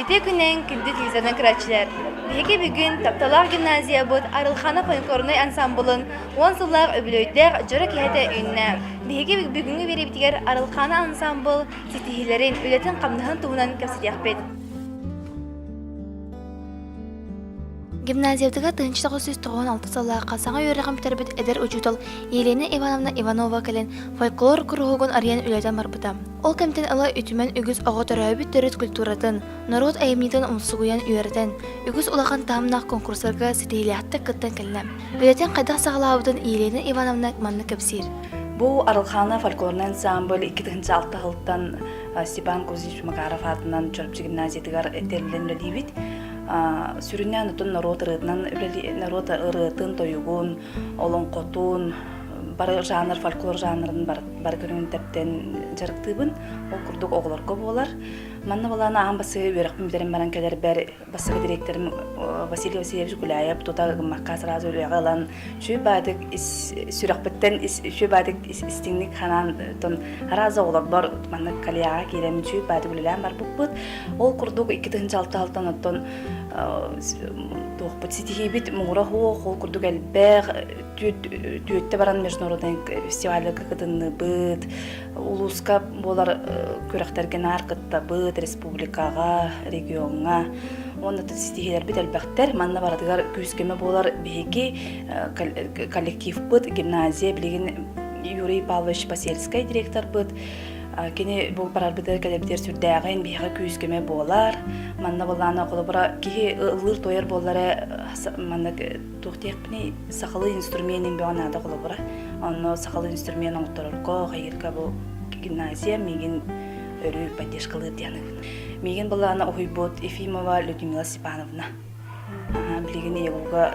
Ити күнэн күндү телевизорынан көрөөччүлэр! Биһиги бүгүн тапталаах гимназиябыт Арылхана фольклорнай ансамблын уон сыллаах үбүлүөйдээх дьоро киһитэ үүннэ. Биһиги бүгүҥҥү биэриибитигэр Арылхана ансамбл ситиһиилэрин, үлэтин-хамнаһын туһунан кэпсэтиэхпит. Гимназиябытыгар 1996 сыллаахха саҥа үөрэҕин бүтэрбит эдэр учуутал Елена Ивановна Иванова кэлэн фольклор куруһуогун арыйан үлэтэн барбыта. Ол кэмтэн ыла үтүмэн үгүс оҕо төрөөбүт төрүт культуратын, норуот айымньытын умсугуйан үөрэтэн, үгүс улахан таһымнаах конкурстарга ситиһиилээхтик кыттан кэллэ. Үлэтин хайдах саҕалаабытын Елена Ивановна маннык кэпсиир. Бу Арылхаана фольклорнай ансамбль 2006 сылтан Степан Кузьмич Макаров аатынан Чурапчы гимназиятыгар тэриллэн үлэлиибит. Сүрүннээн отон норуот ырыатынан норуот ырыатын, тойугун, олоҥхотун, бары жанр, фольклор жанрын бары көрүҥүн тэптэн дьарыктыыбын. Ол курдук оҕолорго буолар. Манна балаан аан басыы үөрэхпин бүтэрэн баран кэлэрбэр бастакы директорым Василий Васильевич Гуляев тута гыммакка сразу үлэҕэ ылан үчүгэй баатык сүрэхпиттэн үчүгэй баатык истиҥник ханаан тон араас оҕолорбор маннык коллегаҕа киирэн үчүгэй баатык үлэлээн барбыппыт. Ол курдук 2006 алтан оттон туохпут ситиһиибит муҥура суох, ол курдук элбэх түөттэ баран международный фестивальга кытынныбыт, улууска буолар күрэхтэргэ наар кыттабыт, республикаҕа, региоҥҥа. Уонна ситиһиилэрбит элбэхтэр. Манна барытыгар күүс-көмө буолар биһиги коллективпыт, гимназия, билигин Юрий Павлович Посельскай директорбыт. Кини бу барарбытыгар кэлэрбитигэр сүрдээҕин биһиэхэ күүс-көмө буолар. Манна буоллаана холобура киһи ыллыыр-туойар буоллара маннык туох диэхпиний сахалыы инструменин бөҕө наада холобура. Онно сахалыы инструмент оҥотторорго, хайыырга бу гимназия миигин өрүү поддержкалыыр диэн Миигин былаана уһуйбут Ефимова Людмила Степановна. Билигин ЕГУга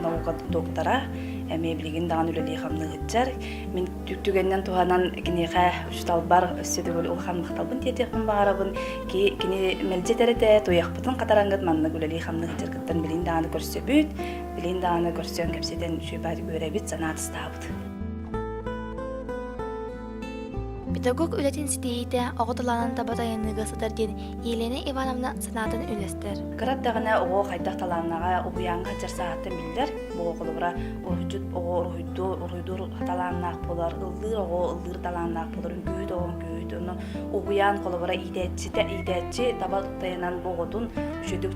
наука доктора, эмиэ билигин даҕаны үлэлии-хамныы сылдьар. Мин түгэнинэн туһанан киниэхэ учууталбар өссө төгүл улахан махталбын тиэрдиэхпин баҕарабын. Кини мэлдьи этэр этэ, туйахпытын хатарангыт маннык үлэлии-хамныы сылдьаргыттан билигин даҕаны көрсөбүт, билигин даҕаны көрсөн кэпсэтэн үчүгэй үөрэбит, санаа атастаабыт. Педагог үлэтин ситиһиитэ оҕо талаанын таба тайаныыга сытар диэн Елена Ивановна санаатын үллэстэр. Кыра эрдэҕинэ оҕо хайдах талааннаҕа уһуйааҥҥа сылдьар сааһыттан биллэр. Бу оҕо холобура уруһуйдьут оҕо уруһуйдуур, уруһуйдуур талааннаах буолар, ыллыыр оҕо ыллыыр талааннаах буолар, үҥкүүһүт оҕо үҥкүүһүт. Ону уһуйаан холобура иитээччитэ иитээччи таба тайанан бу оҕотун үчүгдүк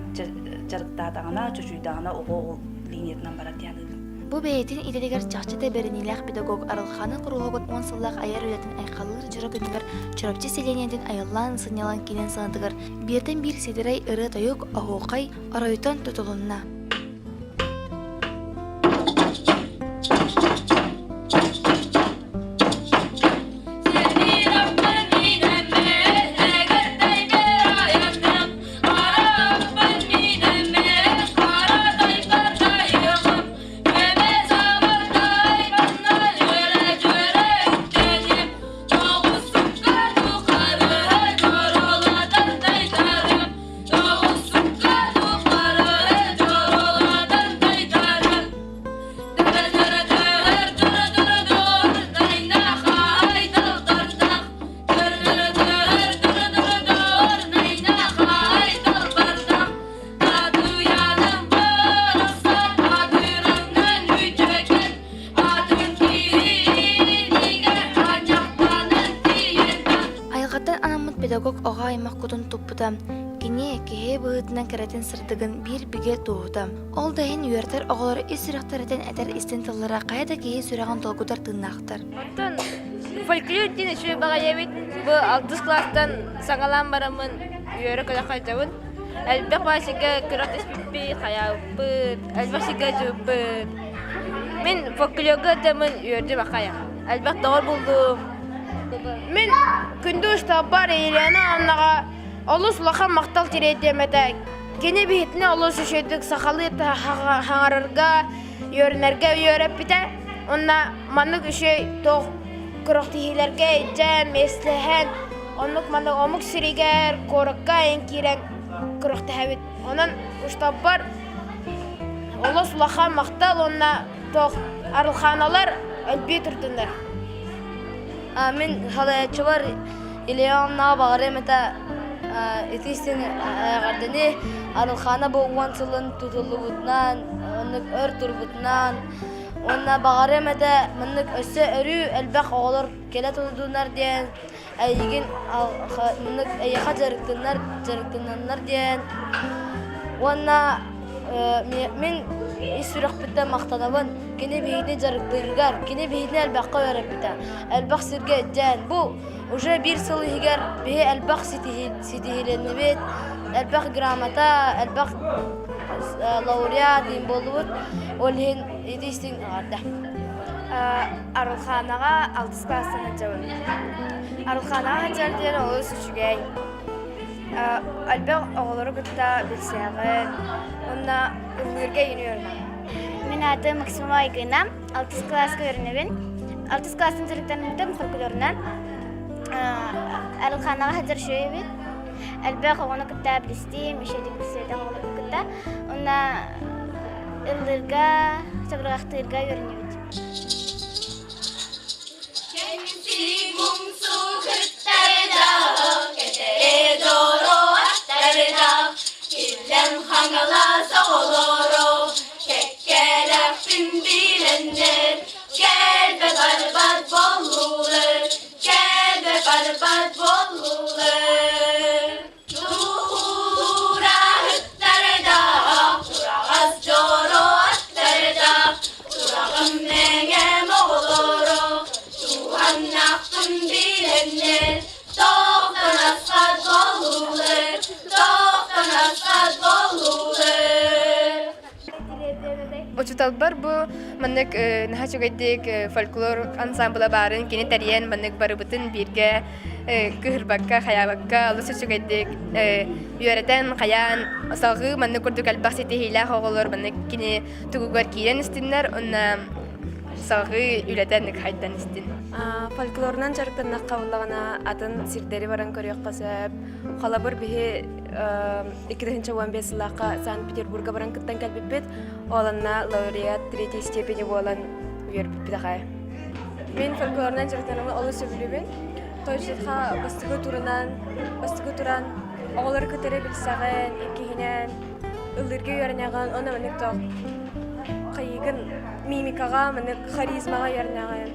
дьарыктаатаҕына, чочуйдаҕына оҕо линиятынан барар диэн аныыбын. Бу бэйэтин идэтигэр чахчы да бэриниилээх педагог Арылханы куруһуогун уон сыллаах айар үлэтин айхаллыыр дьоро күнүгэр Чурапчы сэлиэнньэтин айыллаан сынньалаҥ киинин саҥатыгар бииртэн биир сиэдэрэй ырыа-тойук, оһуохай оройуттан тутулунна. Айылҕаттан анаммыт педагог оҕо аймах кутун туппута, кини киһи быһыытынан кэрэтин сырдыгын биир бигэ туоһута. Ол да иһин үөрэтэр оҕолор ис сүрэхтэриттэн этэр истиҥ тыллара хайа да киһи сүрэҕин долгутар тыыннаахтар. Оттон фольклор диэн үчүгэй баҕайы эбит. Бу алтыс кылаастан саҥалаан бараммын үөрэ-көтө сылдьабын. Элбэх баасыка күрэхтэспиппит, хайаабыппыт, элбэх сиргэ сылдьыбыппыт. Мин фольклорга ыттаммын үөрдүм ахайа. Элбэх доҕор буллум. Мин күндү устааппар Елена Аннаҕа олус улахан махтал тириэрдиэм этэ. Кини биһитини олус үчүгэйдик сахалыы хаҥарарга, үөрэнэргэ үөрэппитэ. Уонна маннык үчүгэй туох күрэхтэһиилэргэ илдьэн, миэстэлэһэн, оннук маннык омук сиригэр, куоракка эн киирэн күрэхтэһэбит. Онон устаппар олус улахан махтал уонна туох арылхааналар элбии турдуннар. Мин салайааччыбар Илья Ивановнаҕа баҕарыам этэ. Ити истин эҕэрдэни Арылхаана бу уон сылын тутуллубутунан, оннук өр турбутунан уонна баҕарыам этэ маннык өссө өрүү элбэх оҕолор кэлэ турдуннар диэн эйигин маннык эйиэхэ дьарыктаннар дьарыктананнар диэн уонна мин ис сүрэхпиттэн махтанабын кини биһигини дьарыктыырыгар кини биһигини элбэххэ үөрэппитэ элбэх сиргэ илдьэн бу уже биир сыл иһигэр биһи элбэх ситиһилэннибит элбэх грамота элбэх лауреат буоллубут ол иһин ити истиҥ эҕэрдэ Арылхаанаҕа алтыс кылаастан сылдьабын. Арылхаанаҕа сылдьар диэн олус үчүгэй. Элбэх оҕолору кытта билсэҕин уонна ыллыырга эйигин үөрэнэҕин. Мин аатым Максимова Айгына, алтыс кылааска үөрэнэбин. Алтыс кылаастан дьарыктанабытым фольклорунан. Арылхаанаҕа сылдьар үчүгэй эбит. Элбэх оҕону кытта билистим, үчүгэйдик билсибэтэх оҕолору кытта. Уонна ыллыырга, чабырҕахтыырга үөрэнэбит. Хаҥалас оҕолоро кэккэлэхпин билэннэр кэлбэ барбат буоллулар, кэлбэ барбат буоллулар. Тураһыттардаах, тураҕас дьоро аттардаах, тураҕым мэҥэм оҕолоро, туһаннахпын билэннэр, тохтон аспат буоллулар, тохтон аспат буоллулар. Учууталбар бу маннык наһаа үчүгэйдик фольклор ансамбла баарын кини тэрийэн маннык барыбытын бииргэ кыһырбакка, хайаабакка олус үчүгэйдик үөрэтэн, хайаан салҕыы маннык курдук элбэх ситиһиилээх оҕолор маннык кини тугугар киирэн истиннэр уонна салҕыы үлэтэ хайдан истин. Фольклорунан дьарыктаннахха буоллаҕына атын сирдэри баран көрүөххэ сөп. Холобур биһи 2015 сыллаахха Санкт-Петербурга баран кыттан кэлбиппит. Ол онно лауреат третьей степени буолан үөрбүппүт аҕай. Мин фольклорунан дьарыктанарбын олус сөбүлүүбүн. Тойсутха бастакы турунан, бастакы туран оҕолору кытары билсэҕин, иккиһинэн ыллыырга үөрэнэҕин, уонна маннык туох хайыыгын мимикаҕа, маннык харизмаҕа үөрэнэҕин.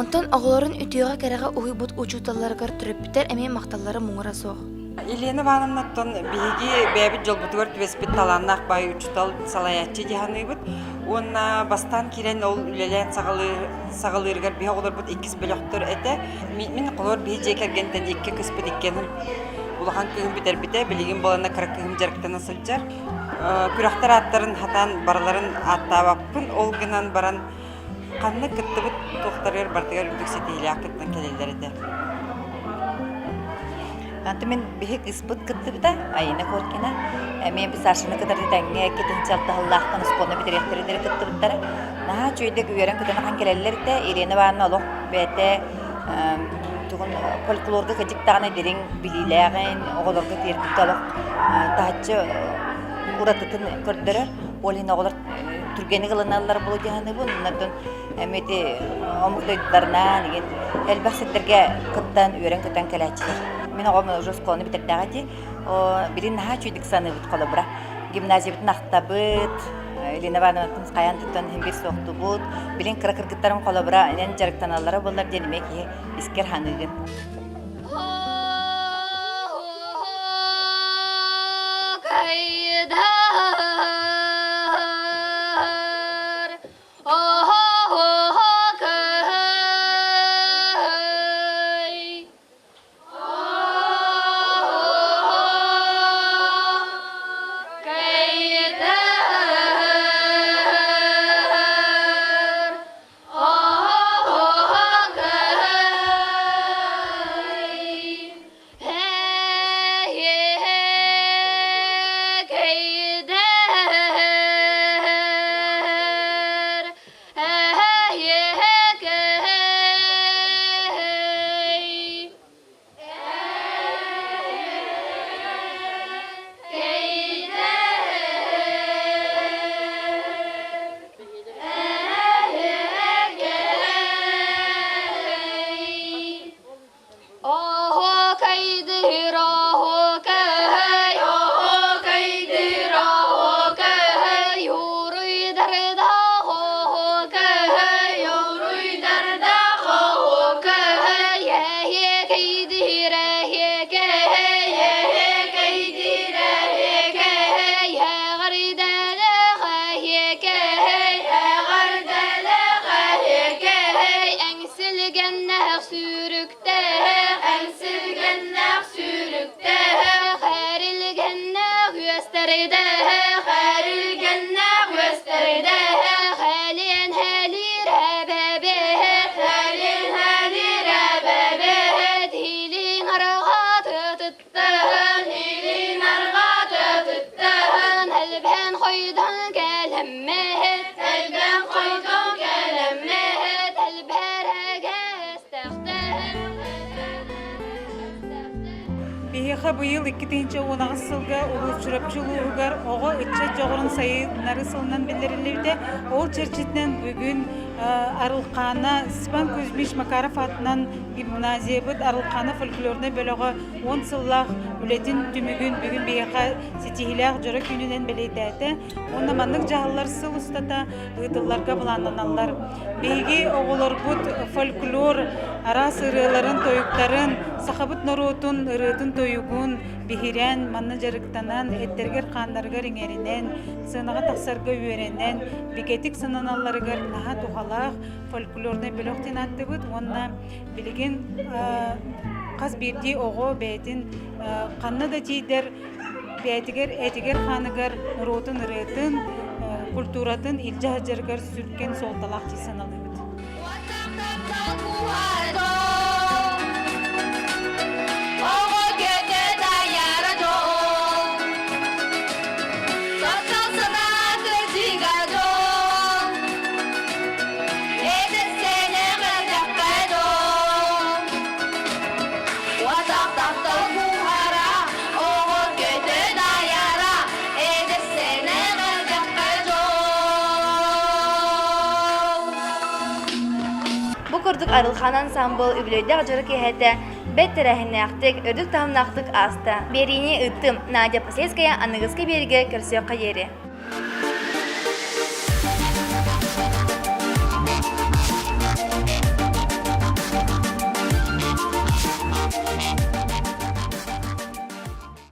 Онтон оҕолорун үтүөҕэ-кэрэҕэ уһуйбут учууталларыгар төрөппүттэр эмиэ махталлара муҥура суох. Елена Ивановнаттан биһиги бэйэбит дьолбутугар түбэспит талааннаах баай учуутал салайааччы дии саныыбыт. Уонна бастаан киирэн ол үлэлээн саҕалыырыгар биһи оҕолорбут иккис бөлөхтөр этэ. Мин холобур биһи дьиэ кэргэнтэн икки кыспыт иккиэн улахан кыыһым бүтэрбитэ, билигин буолана кыра кыыһым дьарыктана сылдьар. Күрэхтэр ааттарын хатаан барыларын ааттаабаппын, ол гынан баран Ханна кыттыбыт туохтарыгар барытыгар үрдүк ситиһиилээх кыттан кэлэллэр этэ. Анты мин биһик ыспыт кыттыбыта Айина Коркина. Эмиэ би Сашаны кытары тэҥҥэ китинчи алтаһыллаахтан оскуоланы бүтэриэхтэрин кыттыбыттара. Наһаа үчүгэйдик үөрэн-көтөн ахан кэлэллэр этэ. Ирина Ивановна олох бэйэтэ тугун фольклорга кыдьык даҕаны дириҥ билиилээҕин, оҕолорго тиэрдибитэ олох таһыччы уратытын көрдөрөр. Ол иһин оҕолор түргэнник ылыналлар буолуо дии саныыбын. Оннортон эмиэ ити омук дойдуларынан игин элбэх сирдэргэ кыттан үөрэн-көтөн кэлээччилэр. Мин оҕом уже оскуоланы бүтэрдэҕэ дии. Билин наһаа үчүгэйдик саныыбыт холобура. Гимназиябытын ахтабыт, Елена Ивановнатын хайаан туттан иһин биир суохтубут. Билин кыра кыргыттарым холобура инэн дьарыктаналлара буоллар диэн эмиэ киһи искэр ханыыгын. Биһиэхэ быйыл 2018 сылга улуус Чурапчы улууһугар оҕо ыччат дьоҕурун сайыннарыы сылынан биллэриллибитэ. Ол чэрчитинэн бүгүн Арылхаана Степан Кузьмич Макаров аатынан гимназиябыт Арылхаана фольклорнай бөлөҕө 10 сыллаах үлэтин түмүгүн бүгүн биһиэхэ ситиһиилээх дьоро күнүнэн бэлиэтээтэ. Уонна маннык дьаһаллар сыл устата ыытылларга былааннаналлар. Биһиги оҕолорбут фольклор араас ырыаларын, тойуктарын, сахабыт норуотун ырыатын-тойугун биһирээн, манна дьарыктанан, эттэригэр-хааннарыгар иҥэринэн, сыанаҕа тахсарга үөрэнэн, бигэтик сананалларыгар наһаа туһалаах фольклорнай бөлөх диэн ааттыыбыт уонна билигин хас биирдии оҕо бэйэтин ханна да тиийдэр бэйэтигэр этигэр-хааныгар норуотун ырыатын, культуратын илдьэ сылдьарыгар сүркэн суолталаах дии саналыыбыт. Бу курдук Арылхан ансаамбыл үбүлүөйдээх дьоро киэһэтэ бэрт тэрээһиннээхтик, үрдүк таһымнаахтык ааста. Биэриини ыыттым Надя Посельская аныгыскы биэриигэ көрсүөххэ диэри.